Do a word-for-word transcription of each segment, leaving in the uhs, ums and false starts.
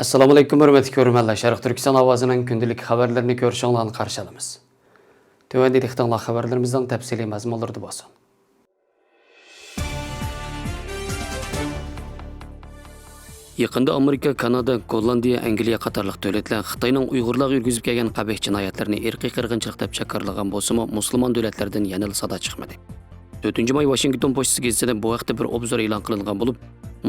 ئەسسالامۇئەلەيكۇم، ھۆرمەتلىك كۆرۈرمەنلەر. شەرق تۈركىستان ئاۋازىنىڭ كۈندىلىك خەۋەرلىرىنى كۆرۈشۈڭلارنى قارشى ئالىمىز. تۆۋەندە دىققىتىڭلار خەۋەرلىرىمىزنىڭ تەپسىلىي مەزمۇنلىرىدا بولسۇن. يېقىندا ئامېرىكا، كانادا، گوللاندىيە، ئەنگلىيە قاتارلىق دۆلەتلەر خىتاينىڭ ئۇيغۇرلارغا يۈرگۈزۈپ كەلگەن قەبىھ جىنايەتلىرىنى ئىرقىي قىرغىنچىلىق دەپ جاكارلىغان بولسىمۇ، مۇسۇلمان دۆلەتلەردىن يەنىلا سادا چىقمىدى. تۆتىنچى ماي ۋاشىنگتون پوچتىسى گېزىتىدە بۇ ھەقتە بىر ئوبزور ئېلان قىلىنغان بولۇپ،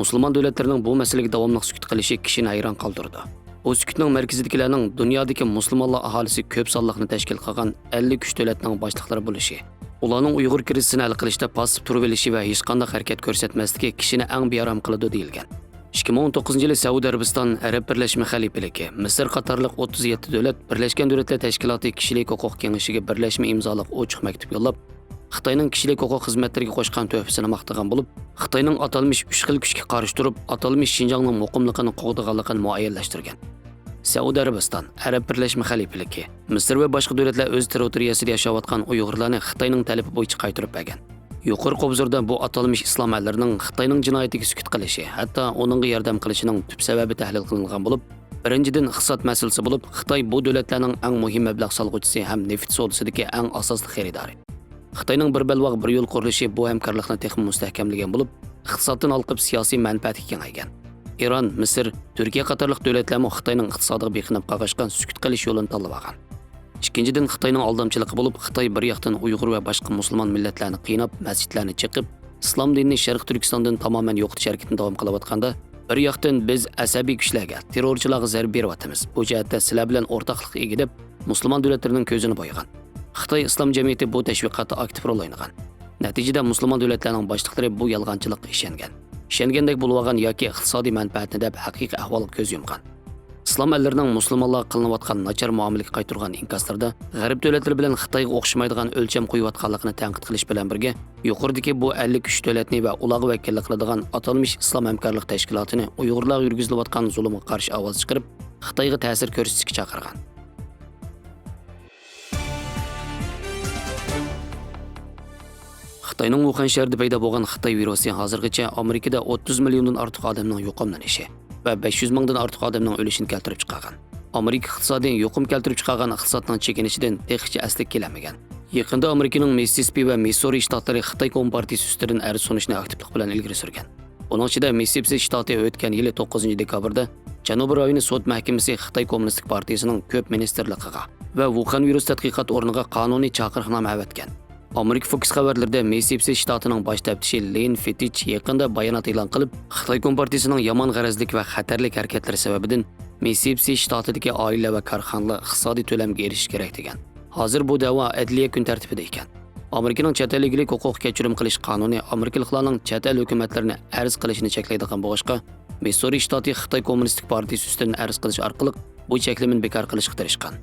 مۇسۇلمان دۆلەتلىرىنىڭ بۇ مەسىلىگە داۋاملىق سۈكۈت قىلىشى كىشىنى ھەيران قالدۇرىدۇ. بۇ سۈكۈتنىڭ مەركىزىدىكىلەرنىڭ دۇنيادىكى مۇسۇلمانلار ئاھالىسى كۆپ سانلىقنى تەشكىل قىلغان ئەللىك ئۈچ دۆلەتنىڭ باشلىقلىرى بولۇشى، ئۇلارنىڭ ئۇيغۇر كىرىزىسىنى ھەل قىلىشتا پاسسىپ تۇرۇۋېلىشى ۋە ھېچقانداق ھەرىكەت كۆرسەتمەسلىكى كىشىنى ئەڭ بىئارام قىلىدۇ، دېيىلگەن. ئىككى مىڭ ئون توققۇزىنچى يىلى سەئۇدى ئەرەبىستان، ئەرەب بىرلەشمە خەلىپىلىكى، مىسىر قاتارلىق ئوتتۇز يەتتە دۆلەت بىرلەشكەن دۆلەتلەر تەشكىلاتى كىشىلىك ھوقۇق كېڭىشىگە بىرلەشمە ئىمزالىق ئوچۇق مەكتۇپ يوللاپ، خىتاينىڭ كىشىلىك ھوقۇق خىزمەتلىرىگە قوشقان تۆھپىسىنى ماختىغان بولۇپ، خىتاينىڭ ئاتالمىش ئۈچ خىل كۈچكە قارشى تۇرۇپ، ئاتالمىش شىنجاڭنىڭ مۇقىملىقىنى قوغدىغانلىقىنى مۇئەييەنلەشتۈرگەن. سەئۇدى ئەرەبىستان، ئەرەب بىرلەشمە خەلىپىلىكى، مىسىر ۋە باشقا دۆلەتلەر ئۆز تېررىتورىيەسىدە ياشاۋاتقان ئۇيغۇرلارنى خىتاينىڭ تەلىپى بويىچە قايتۇرۇپ بەرگەن. يۇقىرىقى ئوبزوردا بۇ ئاتالمىش ئىسلام ئەللىرىنىڭ خىتاينىڭ جىنايىتىگە سۈكۈت قىلىشى، ھەتتا ئۇنىڭغا ياردەم قىلىشىنىڭ تۈپ سەۋەبى تەھلىل قىلىنغان بولۇپ، بىرىنچىدىن، ئىقتىساد مەسىلىسى بولۇپ، خىتاي بۇ دۆلەتلەرنىڭ ئەڭ مۇھىم مەبلەغ سالغۇچىسى ھەم نېفىت سودىسىدىكى ئەڭ ئاساسلىق خېرىدارى. خىتاينىڭ بىر بەلباغ، بىر يول قۇرۇلۇشى بۇ ھەمكارلىقنى تېخىمۇ مۇستەھكەملىگەن بولۇپ، ئىقتىسادتىن ھالقىپ سىياسىي مەنپەئەتكە كېڭەيگەن. ئىران، مىسىر، تۈركىيە قاتارلىق دۆلەتلەرمۇ خىتاينىڭ ئىقتىسادىغا بېقىنىپ قالغاچقا، سۈكۈت قىلىش يولىنى تاللىۋالغان. ئىككىنچىدىن، خىتاينىڭ ئالدامچىلىقى بولۇپ، خىتاي بىر ياقتىن ئۇيغۇر ۋە باشقا مۇسۇلمان مىللەتلەرنى قىيناپ، مەسچىتلەرنى چېقىپ، ئىسلام دىنىنى شەرقىي تۈركىستاندىن تامامەن يوقىتىش ھەرىكىتىنى داۋام قىلىۋاتقاندا، بىر ياقتىن بىز ئەسەبىي كۈچلەرگە، تېررورچىلارغا زەربە بېرىۋاتىمىز، بۇ جەھەتتە سىلەر بىلەن ئورتاقلىققا ئىگە دەپ، مۇسۇلمان دۆلەتلىرىنىڭ كۆزىنى بويىغان. خىتاي ئىسلام جەمئىيىتى بۇ تەشۋىقاتتا ئاكتىپ رول ئوينىغان. نەتىجىدە، مۇسۇلمان دۆلەتلەرنىڭ باشلىقلىرى بۇ يالغانچىلىققا ئىشەنگەن. ئىشەنگەندەك بولۇۋالغان ياكى ئىقتىسادىي مەنپەئەتنى دەپ ھەقىقىي ئەھۋالغا كۆز يۇمغان. ئىسلام ئەللىرىنىڭ مۇسۇلمانلارغا قىلىنىۋاتقان ناچار مۇئامىلىگە قايتۇرغان ئىنكاسلىرىدا غەرب دۆلەتلىرى بىلەن خىتايغا ئوخشىمايدىغان ئۆلچەم قويۇۋاتقانلىقىنى تەنقىد قىلىش بىلەن بىرگە، يۇقىرىدىكى بۇ ئەللىك ئۈچ دۆلەتنى ۋە ئۇلارغا ۋەكىللىك قىلىدىغان ئاتالمىش ئىسلام ھەمكارلىق تەشكىلاتىنى ئۇيغۇرلارغا يۈرگۈزۈلۈۋاتقان زۇلۇمغا قارشى ئاۋاز چىقىرىپ، خىتايغا تەسىر كۆرسىتىشكە چاقىرغان. خىتاينىڭ ۋۇخەن شەھىرىدە پەيدا بولغان خىتاي ۋىرۇسى ھازىرغىچە ئامېرىكىدا ئوتتۇز مىليوندىن ئارتۇق ئادەمنىڭ يۇقۇملىنىشى ۋە بەش يۈز مىڭدىن ئارتۇق ئادەمنىڭ ئۆلۈشىنى كەلتۈرۈپ چىقارغان. ئامېرىكا ئىقتىسادى يۇقۇم كەلتۈرۈپ چىقارغان ئىقتىسادنىڭ چېكىنىشىدىن تېخىچە ئەسلىگە كېلەلمىگەن. يېقىندا ئامېرىكىنىڭ مىسسىسىپى ۋە مىسسۇرى شتاتلىرى خىتاي كومپارتىيىسى ئۈستىدىن ئەرز سۇنۇشنى ئاكتىپلىق بىلەن ئىلگىرى سۈرگەن. ئۇنىڭ ئىچىدە، مىسسىسىپى شتاتى ئۆتكەن يىلى توققۇزىنچى دېكابىردا جەنۇبىي رايونى سوت مەھكىمىسى خىتاي كوممۇنىستىك پارتىيىسىنىڭ كۆپ مىنىستىرلىقىغا ۋە ۋۇخەن ۋىرۇس تەتقىقات ئورنىغا قانۇنىي چاقىرىقنامە ئەۋەتكەن. ئامېرىكا فوكس خەۋەرلىرىدە مىسسىسىپى شتاتىنىڭ باش تەپتىشى لېين فىتچ يېقىندا بايانات ئېلان قىلىپ، خىتاي كومپارتىيىسىنىڭ يامان غەرەزلىك ۋە خەتەرلىك ھەرىكەتلىرى سەۋەبىدىن مىسسىسىپى شتاتىدىكى ئائىلە ۋە كارخانىلار ئىقتىسادىي تۆلەمگە ئېرىشىشى كېرەك، دېگەن. ھازىر بۇ دەۋا ئەدلىيە كۈن تەرتىپىدە ئىكەن. ئامېرىكىنىڭ چەت ئەل ئىگىلىك ھوقۇقى كەچۈرۈم قىلىش قانۇنى ئامېرىكىلىقلارنىڭ چەت ئەل ھۆكۈمەتلىرىنى ئەرز قىلىشىنى چەكلەيدىغان بولغاچقا، مىسسۇرى شتاتى خىتاي كوممۇنىستىك پارتىيىسى ئۈستىدىن ئەرز قىلىش ئارقىلىق بۇ چەكلىمىنى بىكار قىلىشقا تىرىشقان.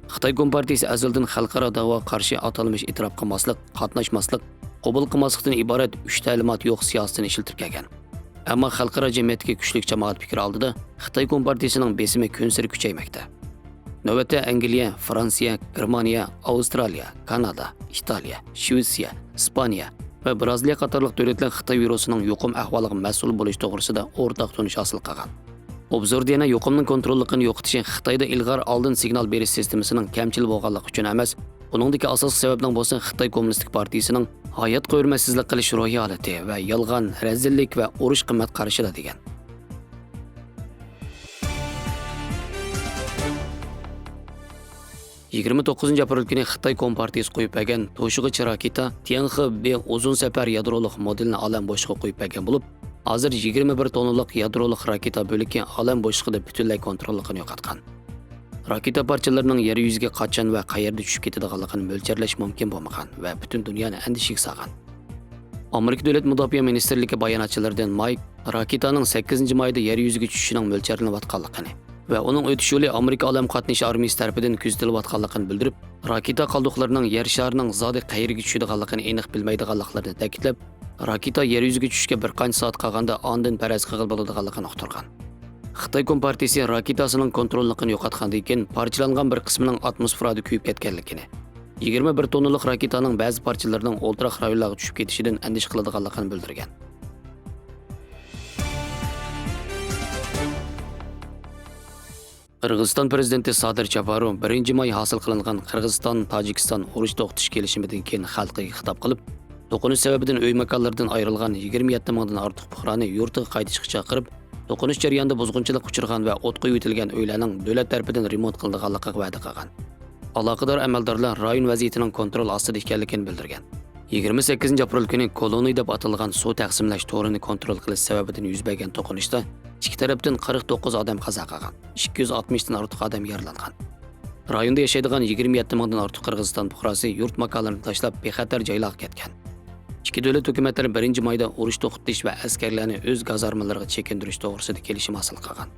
خىتاي كومپارتىيىسى ئەزەلدىن خەلقئارا دەۋاغا قارشى ئاتالمىش ئېتىراپ قىلماسلىق، قاتناشماسلىق، قوبۇل قىلماسلىقتىن ئىبارەت ئۈچ تەلىمات يوق سىياسىتىنى ئىشلىتىپ كەلگەن. ئەمما خەلقئارا جەمئىيەتتىكى كۈچلۈك جامائەت پىكرى ئالدىدا خىتاي كومپارتىيىسىنىڭ بېسىمى كۈنسېرى كۈچەيمەكتە. نۆۋەتتە ئەنگلىيە، فرانسىيە، گېرمانىيە، ئاۋسترالىيە، كانادا، ئىتالىيە، شىۋېتسىيە، ئىسپانىيە ۋە بىرازىلىيە قاتارلىق دۆلەتلەر خىتاي ۋىرۇسىنىڭ يۇقۇم ئەھۋالىغا مەسئۇل بولۇش توغرىسىدا ئورتاق تونۇش ھاسىل قىلغان. ئوبزوردا يەنە يۇقۇمنىڭ كونتروللۇقىنى يوقىتىشى خىتايدا ئىلغار ئالدىن سىگنال بېرىش سىستېمىسىنىڭ كەمچىل بولغانلىقى ئۈچۈن ئەمەس، ئۇنىڭدىكى ئاساسلىق سەۋەبنىڭ بولسا خىتاي كوممۇنىستىك پارتىيىسىنىڭ ھاياتقا ھۆرمەتسىزلىك قىلىش روھىي ھالىتى ۋە يالغان، رەزىللىك ۋە ئۇرۇش قىممەت قارىشىدا، دېگەن. يىگىرمە توققۇزىنچى ئاپرېل كۈنى خىتاي كومپارتىيىسى قويۇپ بەرگەن توشۇغۇچى راكېتا تيەنخې بى ئۇزۇن سەپەر يادرولۇق مودېلىنى ئالەم بوشلۇقىغا قويۇپ بەرگەن بولۇپ، ھازىر يىگىرمە بىر توننىلىق يادرولۇق راكېتا بۆلىكى ئالەم بوشلۇقىدا پۈتۈنلەي كونتروللۇقىنى يوقاتقان. راكېتا پارچىلىرىنىڭ يەر يۈزىگە قاچان ۋە قەيەردە چۈشۈپ كېتىدىغانلىقىنى مۆلچەرلەش مۇمكىن بولمىغان ۋە پۈتۈن دۇنيانى ئەندىشىگە سالغان. ئامېرىكا دۆلەت مۇداپىئە مىنىستىرلىكى باياناتچىلىرىدىن مايك راكېتانىڭ سەككىزىنچى مايدا يەر يۈزىگە چۈشۈشىنىڭ مۆلچەرلىنىۋاتقانلىقىنى ۋە ئۇنىڭ ئۆتۈش يولى ئامېرىكا ئالەم قاتنىشى ئارمىيىسى تەرىپىدىن كۆزىتىلىۋاتقانلىقىنى بىلدۈرۈپ، راكېتا قالدۇقلىرىنىڭ يەر شارىنىڭ زادى قەيەرگە چۈشىدىغانلىقىنى ئېنىق بىلمەيدىغانلىقلىرىنى تەكىتلەپ، راكېتا يەر يۈزىگە چۈشۈشكە بىر قانچە سائەت قالغاندا ئاندىن پەرەز قىلغىلى بولىدىغانلىقىنى ئۇقتۇرغان. خىتاي كومپارتىيىسى راكېتاسىنىڭ كونتروللۇقىنى يوقاتقاندىن كېيىن، پارچىلانغان بىر قىسمىنىڭ ئاتموسفېرادا كۆيۈپ كەتكەنلىكىنى، يىگىرمە بىر توننىلىق راكېتانىڭ بەزى پارچىلىرىنىڭ ئولتۇراق رايونلارغا چۈشۈپ كېتىشىدىن ئەندىشە قىلىدىغانلىقىنى بىلدۈرگەن. قىرغىزىستان پىرېزىدېنتى سادىر جاپاروۋ بىرىنچى ماي ھاسىل قىلىنغان قىرغىزىستان-تاجىكىستان ئۇرۇش توختىتىش كېلىشىمىدىن كېيىن خەلقىگە خىتاب قىلىپ، توقۇنۇش سەۋەبىدىن ئۆي ماكانلىرىدىن ئايرىلغان يىگىرمە يەتتە مىڭدىن ئارتۇق پۇقرانى يۇرتىغا قايتىشقا چاقىرىپ، توقۇنۇش جەريانىدا بۇزغۇنچىلىققا ئۇچرىغان ۋە ئوتقا يۈتۈلگەن ئۆيلەرنىڭ دۆلەت تەرىپىدىن رېمونت قىلىنىدىغانلىقىغا ۋەدە قىلغان. ئالاقىدار ئەمەلدارلار رايون ۋەزىيىتىنىڭ كونترول ئاستىدا ئىكەنلىكىنى بىلدۈرگەن. يىگىرمە سەككىزىنچى ئاپرېل كۈنى كولونى دەپ ئاتىلىدىغان سۇ تەقسىملەش تورىنى كونترول قىلىش سەۋەبىدىن يۈز بەرگەن توقۇنۇشتا ئىككى تەرەپتىن قىرىق توققۇز ئادەم قازا قىلغان، ئىككى يۈز ئاتمىشتىن ئارتۇق ئادەم يارىلانغان. رايوندا ياشايدىغان يىگىرمە يەتتە مىڭدىن ئارتۇق قىرغىزىستان پۇقراسى يۇرت ماكانلىرىنى تاشلاپ، بىخەتەر جايلارغا كەتكەن. ئىككى دۆلەت ھۆكۈمەتلىرى بىرىنچى مايدا ئۇرۇش توختىتىش ۋە ئەسكەرلەرنى ئۆز گازارمىلىرىغا چېكىندۈرۈش توغرىسىدا كېلىشىم ھاسىل قىلغان.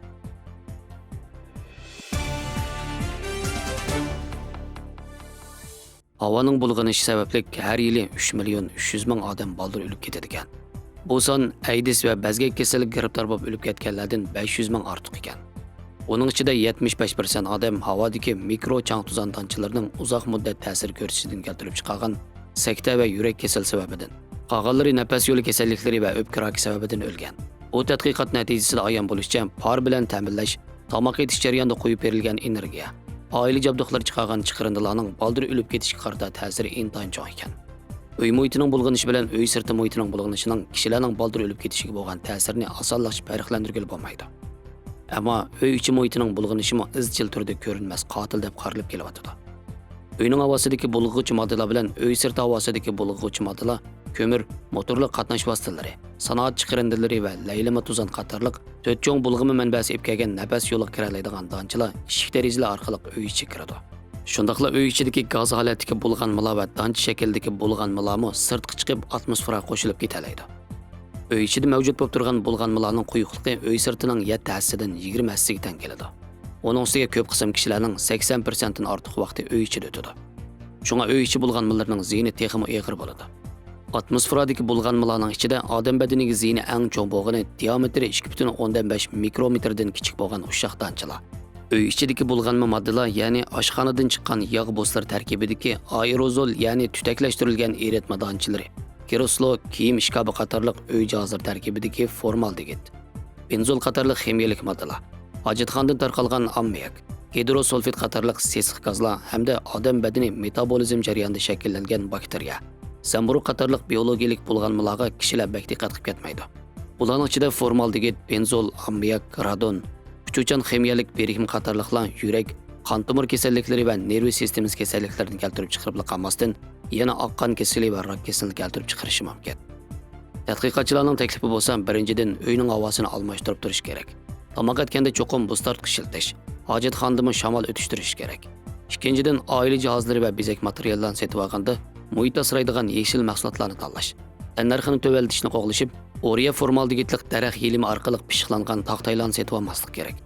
ھاۋانىڭ بۇلغىنىشى سەۋەبلىك ھەر يىلى ئۈچ مىليون ئۈچ يۈز مىڭ ئادەم بالدۇر ئۆلۈپ كېتىدىكەن. بۇ سان ئەيدىز ۋە بەزگەك كېسىلىگە گىرىپتار بولۇپ ئۆلۈپ كەتكەنلەردىن بەش يۈز مىڭ ئارتۇق ئىكەن. ئۇنىڭ ئىچىدە يەتمىش بەش پىرسەنت ئادەم ھاۋادىكى مىكرو چاڭ-توزان دانچىلىرىنىڭ ئۇزاق مۇددەت تەسىر كۆرسىتىشىدىن كەلتۈرۈپ چىقارغان سەكتە ۋە يۈرەك كېسىلى سەۋەبىدىن، قالغانلىرى نەپەس يولى كېسەللىكلىرى ۋە ئۆپكە راكى سەۋەبىدىن ئۆلگەن. بۇ تەتقىقات نەتىجىسىدە ئايان بولۇشىچە، پار بىلەن تەمىنلەش، تاماق ئېتىش جەريانىدا قويۇپ بېرىلگەن ئېنېرگىيە، ئائىلە جابدۇقلىرى چىقارغان چىقىرىندىلارنىڭ بالدۇر ئۆلۈپ كېتىشكە قارىتا تەسىرى ئىنتايىن چوڭ ئىكەن. ئۆي مۇھىتىنىڭ بۇلغىنىشى بىلەن ئۆي سىرتى مۇھىتىنىڭ بۇلغىنىشىنىڭ كىشىلەرنىڭ بالدۇر ئۆلۈپ كېتىشىگە بولغان تەسىرىنى ئاسانلىقچە پەرقلەندۈرگىلى بولمايدۇ. ئەمما ئۆي ئىچى مۇھىتىنىڭ بۇلغىنىشىمۇ ئىزچىل تۈردە كۆرۈنمەس قاتىل دەپ قارىلىپ كېلىۋاتىدۇ. ئۆينىڭ ھاۋاسىدىكى بۇلغىغۇچى ماددىلار بىلەن ئۆي سىرتى ھاۋاسىدىكى بۇلغىغۇچى ماددىلار كۆمۈر، موتورلۇق قاتناش ۋاسىتىلىرى، سانائەت چىقىرىندىلىرى ۋە لەيلىمە توزان قاتارلىق تۆت چوڭ بۇلغىما مەنبەسى ئېلىپ كەلگەن نەپەس يولىغا كىرەلەيدىغان دانچىلار ئىشىك دېرىزىلەر ئارقىلىق ئۆي ئىچىگە كىرىدۇ. شۇنداقلا ئۆي ئىچىدىكى گاز ھالەتتىكى بۇلغانمىلار ۋە دانچە شەكلىدىكى بۇلغانمىلارمۇ سىرتقا چىقىپ، ئاتموسفېراغا قوشۇلۇپ كېتەلەيدۇ. ئۆي ئىچىدە مەۋجۇت بولۇپ تۇرغان بۇلغانمىلارنىڭ قويۇقلۇقى ئۆي سىرتىنىڭ يەتتە ھەسسىدىن يىگىرمە ھەسسىگە تەڭ كېلىدۇ. ئۇنىڭ ئۈستىگە كۆپ قىسىم كىشىلەرنىڭ سەكسەن پىرسەنتتىن ئارتۇق ۋاقتى ئۆي ئىچىدە ئۆتىدۇ. شۇڭا ئۆي ئىچى بۇلغانمىلىرىنىڭ زىيىنى تېخىمۇ ئېغىر بولىدۇ. ئاتموسفېرادىكى بۇلغانمىلارنىڭ ئىچىدە ئادەم بەدىنىگە زىيىنى ئەڭ چوڭ بولغىنى دىيامېتىرى ئىككى پۈتۈن ئوندىن بەش مىكرومېتىردىن كىچىك بولغان ئۇششاق دانچىلار. ئۆي ئىچىدىكى بۇلغانما ماددىلار، يەنى ئاشخانىدىن چىققان ياغ بۇسلىرى تەركىبىدىكى ئائېرۇزول، يەنى تۈتەكلەشتۈرۈلگەن ئېرىتمە دانچىلىرى، كرېسلو، كىيىم ئىشكاپى قاتارلىق ئۆي جاھازلىرى تەركىبىدىكى فورمالدېگىد، بېنزول قاتارلىق خىمىيەلىك ماددىلار، ھاجەتخانىدىن تارقالغان ئاممىياك، گىدروسۇلفىد قاتارلىق سېسىق گازلار ھەمدە ئادەم بەدىنى مېتابولىزم جەريانىدا شەكىللەنگەن باكتېرىيە، زەمبۇرۇغ قاتارلىق بىئولوگىيىلىك بۇلغانمىلارغا كىشىلەر بەك دىققەت قىلىپ كەتمەيدۇ. بۇلارنىڭ ئىچىدە فورمالدېگىد، بېنزول، ئاممىياك، رادون، ئۇچۇچان خىمىيەلىك بىرىكمە قاتارلىقلار يۈرەك، قان تومۇر كېسەللىكلىرى ۋە نېرۋا سىستېمىسى كېسەللىكلىرىنى كەلتۈرۈپ چىقىرىپلا قالماستىن، يەنە ئاق قان كېسىلى ۋە راك كېسىلىنى كەلتۈرۈپ چىقىرىشى مۇمكىن. تەتقىقاتچىلارنىڭ تەكلىپى بولسا، بىرىنچىدىن، ئۆينىڭ ھاۋاسىنى ئالماشتۇرۇپ تۇرۇش كېرەك. تاماق ئەتكەندە چوقۇم بۇس تارتقۇ ئىشلىتىش، ھاجەتخانىدىمۇ شامال ئۆتۈشتۈرۈش كېرەك. ئىككىنچىدىن، ئائىلە جاھازلىرى ۋە بېزەك ماتېرىياللارنى سېتىۋالغاندا، مۇھىت ئاسرايدىغان يېشىل مەھسۇلاتلارنى تاللاش. تەننەرخىنى تۆۋەنلىتىشنى قوغلىشىپ، ئورىيە فورمالدېگىدلىق دەرەخ يېلىمى ئارقىلىق پىششىقلانغان تاختايلارنى سېتىۋالماسلىق كېرەك.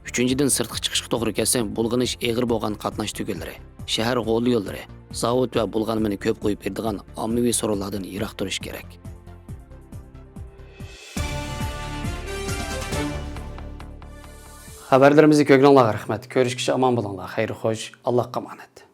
ئۈچىنچىدىن، سىرتقا چىقىشقا توغرا كەلسە، بۇلغىنىش ئېغىر بولغان قاتناش تۈگۈنلىرى، شەھەر غول يوللىرى، زاۋۇت ۋە بۇلغانمىنى كۆپ قويۇپ بېرىدىغان ئاممىۋى سورۇنلاردىن يىراق تۇرۇش كېرەك. خەۋەرلىرىمىزنى كۆرگىنىڭلارغا رەھمەت. كۆرۈشكىچە ئامان بولۇڭلار. خەير خوش. ئاللاھقا ئامانەت.